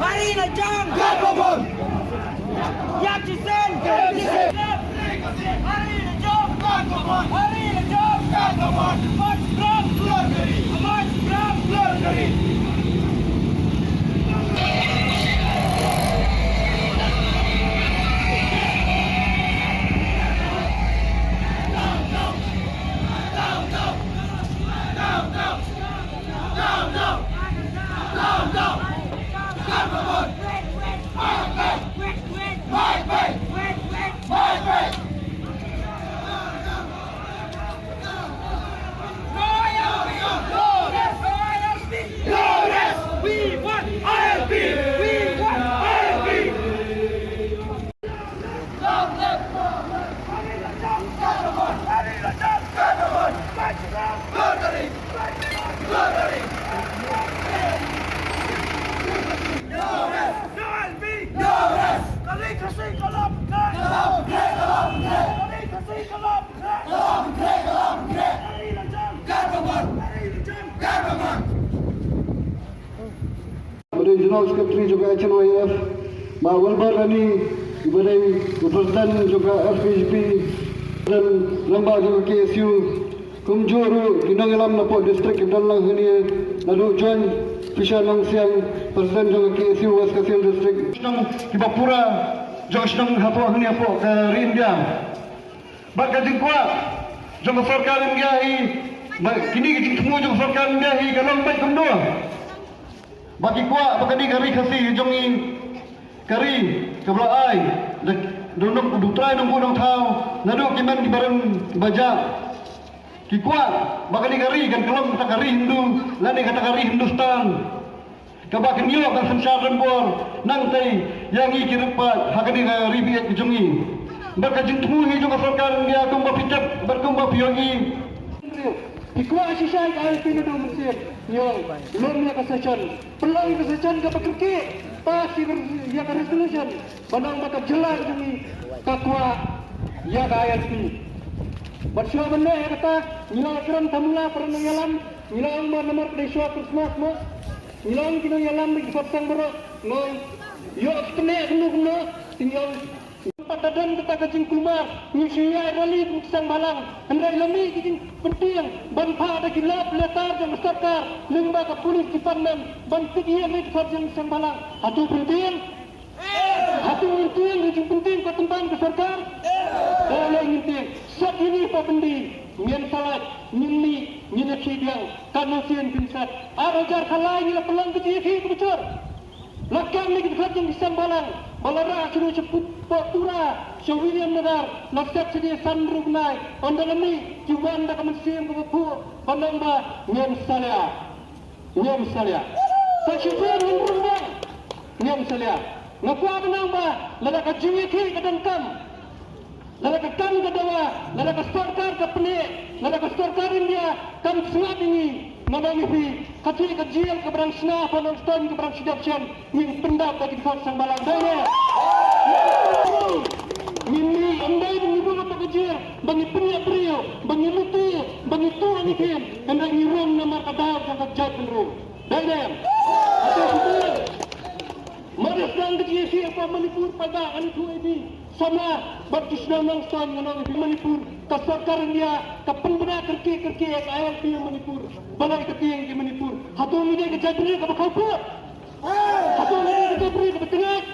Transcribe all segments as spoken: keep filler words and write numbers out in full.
Hari la jam. Ïa chisien. Hari la jam. Hari la jam. March from Glory. March from Glory. Ba dei General Secretary jong ka H N Y F, Bah Wilbur Rani, ba dei u President jong ka F K J P, President Rangbah jong ka K S U, kumjuh ruh ki nongïalam napoh district ki don lang hangne, naduh Joint Fisher Nongsiang, President jong ka K S U West Khasi Hills District. Shnong kiba pura jong shnong hapoh hangne hapoh ka ri India. Bad ka jingkwah jong ka sorkar India hi, ba kine ki jingthmu jong ka sorkar India hi ka long beit kumno. Ba ki kwah ba kane ka ri Khasi jong ngi ka ri kaba la ai da, da u nong, u trai nongbuh nongthaw, naduh ki hynmen ki barim ba jah. Ki kwah ba kane ka ri kan kylla kata ka ri Hindu lane kata ka ri Hindustan, kaba kan ïoh ka synshar donbor. Nangta ïa ngi ki riewpaid ha kane ka ri baieit ka jong ngi. Bad ka jingthmu hi jong ka sorkar India kumba phi tip bad kumba phi ïohi. Phi kwah shisha ïa ka I L P naduh mynsiem. Ïoh, lum ïa ka session. Pynlong ïa ka session kaba kyrkieh. Pass ïa ka, ïa ka resolution. Ban ong ba ka jylla ka jong ngi ka kwah ïa ka I L P. Bad shuwa ban leh ïa kata, ngi la kren tang la para nongïalam, ngi la ong ba namar ka dei shuwa Christmas mo. Ngi la ong ki nongïalam ba ki dkhot seng baroh, ngi ong ïoh ki kynnoh kumno kumno, te ngi ong Pat da don kata ka jingkulmar, ngi shu ïaid rally kum ki seng bhalang. Hynrei la mih ki jingpyntieng ban phah da ki lop letter jong ka sorkar lyngba ka police department ban kit ïa ki dkhot jong ki seng bhalang. Hato pyntieng? Hato pyntieng ka jingpyntieng ka tympan ka sorkar? Balei ngin tieng? Sat ïa ngi hapoh byndi, ngin sa lait, ngin mih, ngin ïakhih biang. Katno sien phin sat? Ar hajar khalai ngi la pynlong ka jingïakhih kaba jur. La kem ïa ki dkhot jong ki seng bhalang ba la rah sha ri sha put, put, pura sha Williamnagar, la set sha ki san hynriew bnai. Ynda la mih ki wan da ka mynsiem kaba phuh ban ong ba ngim salia. Ngim salia. Sa shisien ngin rung biang. Ngim salia. Nga kwah ban ong ba lada ka jingïakhih ka donkam, lada ka kam ka dawa, lada ka sorkar ka pyneh, lada ka sorkar India kam sngap ïa ngi, nga ong ïa phi, ka jingïakhih ka jingïakhih kaba dang shna ha Nongstoiñ kaba dang shadap shen, ngin pyndap da ki dkhot seng bhalang. Dei ne? Ngin mih, ym dei ba ngi rung hapoh ka jingïakhih ba ngi pynïap briew, ba ngi lute, ba ngi tuh ïa ngi khem, hynrei ngi rung namar ka daw jong ka jaitbynriew. Dei ne? Hato phi Mar sdang ka jingïakhih hapoh Manipur paidbah, ngan ïathuh ïa phi samla bad ki shnong Nongstoiñ, ngan ong ïa phi Manipur, ka sorkar India ka pynbna kyrkieh kyrkieh ïa ka I L P ha Manipur. Balei ka tieng ïa ki Manipur? Hato ngi dei ka jaitbynriew kaba khawpud? Hato ngi dei ka jaitbynriew kaba tngait?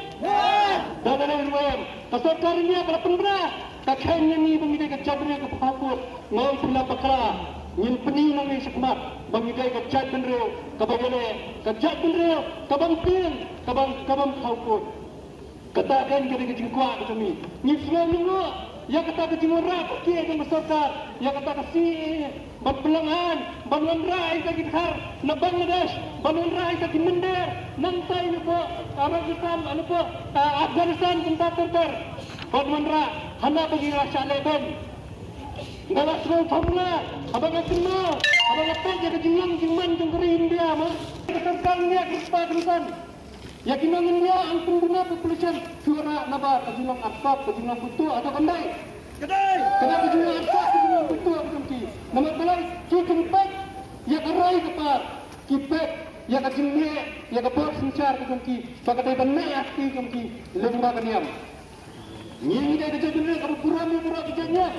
Da lei ruh em, ka sorkar India ka la pynbna. Ka kheiñ ïa ngi ba ngi dei ka jaitbynriew kaba khawpud. Nga ong phi la bakla, ngin pyni nangne shakhmat ba ngi dei ka jaitbynriew kaba ïaleh, ka jaitbynriew kabym tieng, kabym, kabym khawpud. Kata kein ka dei ka jingkwah ka jong ngi. Ngi sngew lyngngoh ïa kata ka jingwanrah kyrkieh jong ka sorkar, ïa kata ka C A A, ban pynlong aiñ, ban wanrah ïa kita ki dkhar na Bangladesh, ban wanrah ïa kita ki mynder nangtai napoh Rajasthan, napoh, ah, Afghanistan, kumta ter ter. Ban wanrah hana ba ngi la shah lehbeiñ. Nga la sngewthuh nga, haba nga kynmaw, haba nga peit ïa ka jinglong jingman jong ka ri India, ma. Ka sorkar India ka spah kynsan ïa ki nong India, ang pynbna population, shuwa naba ka jinglong artat, ka jinglong bynta, hato kam dei? Ka dei. Kane ka jinglong artat, ka jinglong bynta, ka jong ki. Namar balei? Ki kynpeit ïa ka rai ka par, ki peit ïa ka jingeh, ïa ka bor synshar ka jong ki, ba ka dei ban neh ïa ki jong ki lyngba ka niam. Ngi ngi dei ka jaitbynriew kaba burom ïa baroh ki jait niam.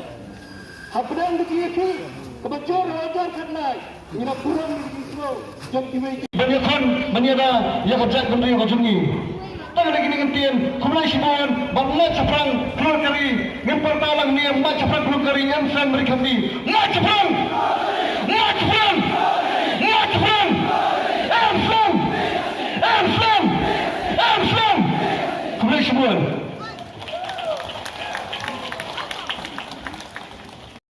Hapdeng ka jingïakhih kaba jur ha hajar khatlai, ngi la burom ïa ka jingsngew jong kiwei ki. Ban ïakhun ban ïada ïa ka jaitbynriew ka jong ngi. Tang da kine ki kyntien, khublei shibun, bad Mait Shaphrang Klur Kari, ngin pyrta lang ne, Mait Shaphrang Klur Kari, M S N Mari Khasi. Mait Shaphrang! Mait Shaphrang! Mait Shaphrang! M S N! M S N! M S N! Khublei shibun.